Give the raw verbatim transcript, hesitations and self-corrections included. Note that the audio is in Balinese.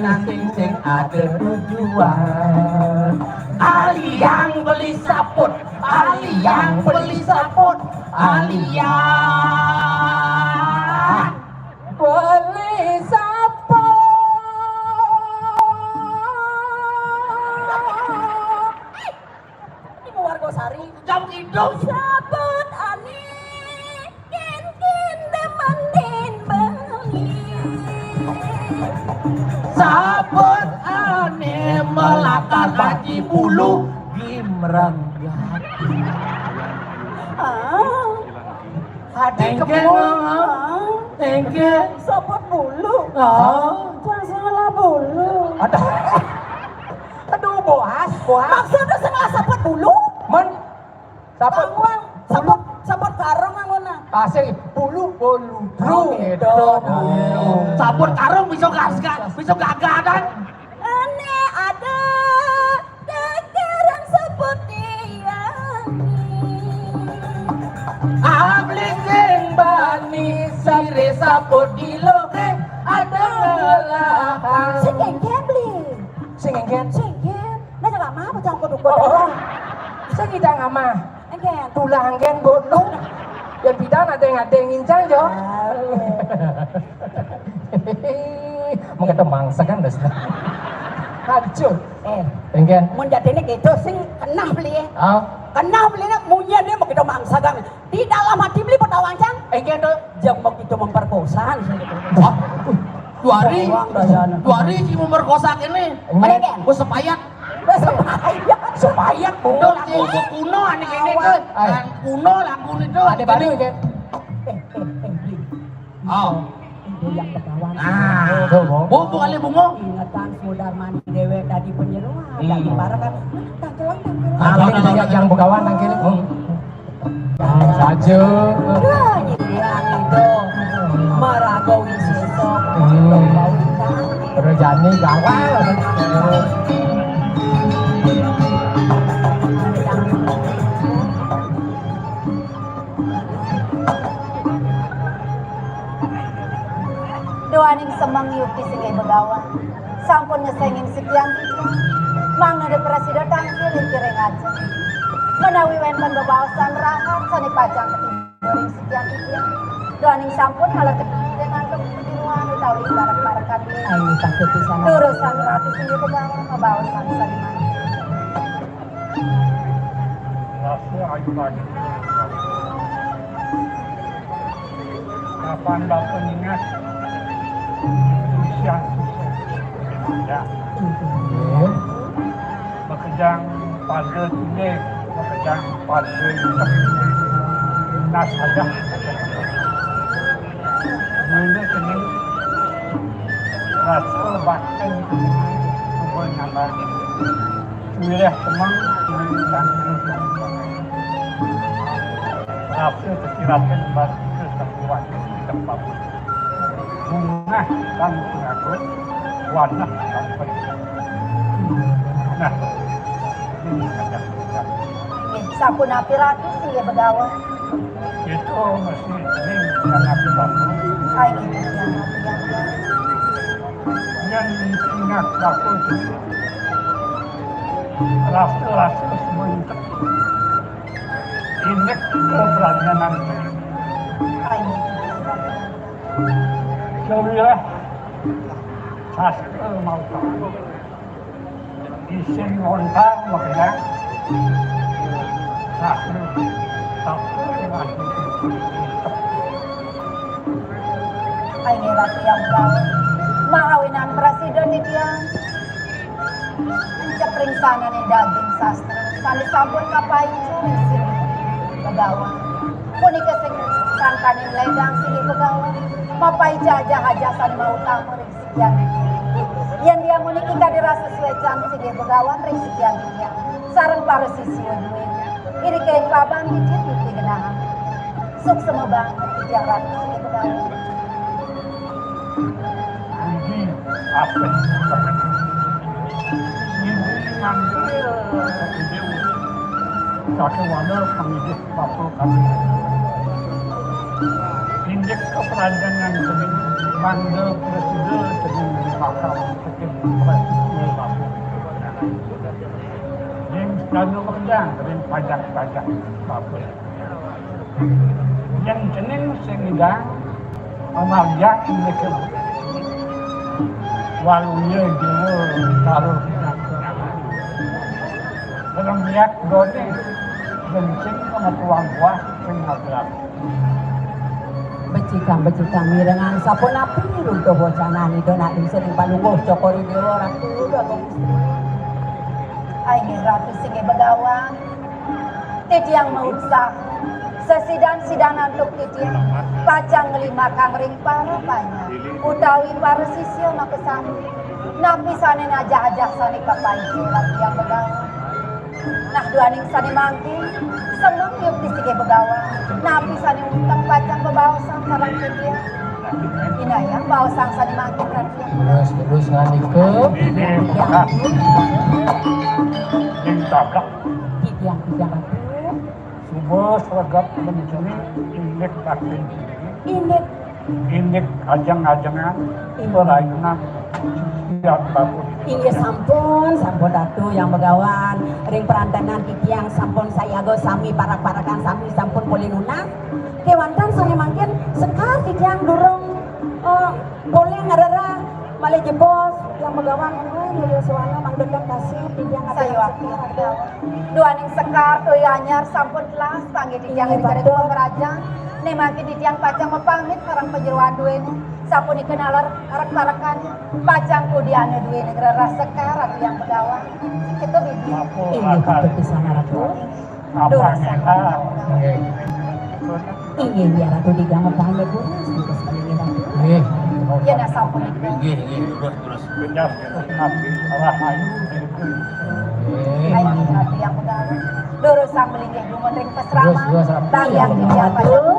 Sing sing ada tujuan. Aliang beli saput, aliang beli saput, aliang beli saput. Ini warga Sari. Jam hidup. Saput ani, kin kin demen din bengi. Saput ani melakar aji bulu gimrang gati. Ah. Hati Tengke, kebun. Ah. Tengke. Saput bulu. Ah. Jangan salah bulu. Ada. Aduh, boas, boas. Maksudnya sing lah saput bulu? Men, saput. Tangwang, saput, saput karung anggona. Ah, sing bulu, bulu. Bulu, oh, gitu. Gitu. Bulu. Saput karung bisa gas, gas, bisa gagah, kan? Ini ada kekerang seperti yang ini. Abli sing bani sire saput di loke ada ngelakang. Sing engken, Bli. Sing engken? Sing engken. Nah, jangan mah, pecah kodok. Oh, oh. Sing kita ngamah. Engken. Tulah engken, botlu. Yang bidan ada yang ada yang ngincang, jo. Ah, oke. Mungkin itu mangsa kan, das. Hancur. Eh, engken. Mun jadine gitu, sing kenah beli, eh. Ah. Kenah beli, nak munyi dia mau kita mangsa kan. Di dalam hati beli petawancang. Engken tuh. Yang mau kita memperkosa, sih, gitu. Wah, dua hari. Bawang dayana. Dua hari si memperkosa ini. Engken. Engken. Gua sepayat. Gua sepayat. Sepayat, betul. Itu lagu kuno, aneh ini tuh. Ay. Yang kuno lagu itu. Ada baru, kan? Eh, eh, eh, Bli. Oh. Itu yang Begawan. Ah. Tuh, Bu. Bu, Bu kali bungo. Ingetan Sudarmani Dewe tadi penyeruan, hmm, tadi para kan. Tangkelang, tangkelang. Ah, tangkelang, yang Begawan, tangkelang. Hmm. Saja. Wah, nyediakan itu. Maraga Wiseso. Hmm. Rejani gawang. Duaning semeng yukti singgih Begawan. Sampun ngesengin sikian titiang. Mangda prasida tangkil ing kiring aja. Menawi wenten bebaosan rahat sane pacang katiba ring sikian titiang. Duaning sampun malah ketiga ngantuk ketiruan utawi barek-barekan diri. Ayo, takut di sana. Durusang ratu singgih Begawan, bebaosan sane manis. Rasa ayu lagi. Kapan Bapak ingat usia susah? Ya. Nggih. Makejang pada tulis, makejang pada item. Nas aja. Mene kene rasa bakten coba nambah. Wilayah Kemang, Kalimantan, Kalimantan. Rasa kekiratan bagi keseruan di tempat. Bunga dan pengaku, warna dan penuh. Nah, ini ada. Nggih, sapunapi Ratu singgih Begawan? Itu mesti ini karena kita. Ai, nggih, titiang, titiang. Yang ingat waktu itu. Rasa-rasa sementek. Ingat keberanian nanti. Ai, nggih, titiang. Sewilah sastra mau tahu. Isin ngontar makanya sahur. Tapi lagi Ai ngira titiang prawan, mawinan prasida titiang encep ring sangane daging sastra sane sampun kapaica ring singgih Begawan. Punika sing sangkaning ledang singgih Begawan, mapaica ajah-ajah sane mautama ring sikian. Yen dia muniki kadi rasa suecan singgih Begawan ring sikian titiang sareng para siswa duene. Iriki ring paban titiang titiang genahang. Suksema banget titiang Ratu singgih Begawan. Budi apen. Budi manggil. Kake wanda pangidih bapa kami. Indik ke Pelajaran yang sering mangga prasida cening makam cening prasida. Ning dana merdang ring pajak-pajak bapa. Yen cening sing ngidang mamargiang indik waluya dewa taruh. Remiak done, bencing kama tuang buah sing ngagerak. Becikang-becikang mirengang sapunapi runtuh wacanané Ida Nak Lingsir ing Palungguh Cokor I Déwa Ratu Agung Istri. Inggih Ratu Singgih Begawan, titiang mautsah sesidan-sidan antuk titiang pacang nglimbakang ring para panjak utawi para sisya makasami. Napi sané najah-ajah sané kapaica Ratu Hyang Begawan. Nah, duaning sané mangkin, semeng yukti Singgih Begawan. Napi sané unteng pacang bebaosan sareng titiang. Inayang baosan sané mangkin, Ratu Hyang Begawan. Terus, terus ngandika. Titiang, titiang Ratu. Suba sregep benceni indik batin. Indik. Indik ajeng-ajengan. Inggih. Parayunan sisian bagus. Inggih sampun, sampun Ratu Hyang Begawan. Ring parantenan titiang sampun sayaga sami parak-parakan sami sampun polih nunas. Kéwanten sané mangkin sekar titiang durung, eh, polih ngrereh malih jebos Hyang Begawan, nggih, nggih, suana mangda kasih titiang. Sayuwakti. Duaning sekar toya anyar sampun telas panggih titiang. Inggih, ring patut. Pamrajan, né mangkin titiang pacang mapamit sareng panjeroan duéné. Sapunika naler arek-parekan pacang kudiana duéné ngrereh sekar Ratu Hyang Begawan. Kéto, Bibi. Inggih, patut pisan, Ratu. Durus. Nggih. Inggih, Ratu, tigang pamit durus, durus, inggih, Ratu. Nggih. Yén sapunika. Nggih, nggih, durus, durus. Benyah, terus nabi, rahayu, Inggih. Ayo, Ratu Hyang Begawan. Durus sambelinggih dumun ring pasraman. Durus, durus, Ratu. Bagian titiang pacang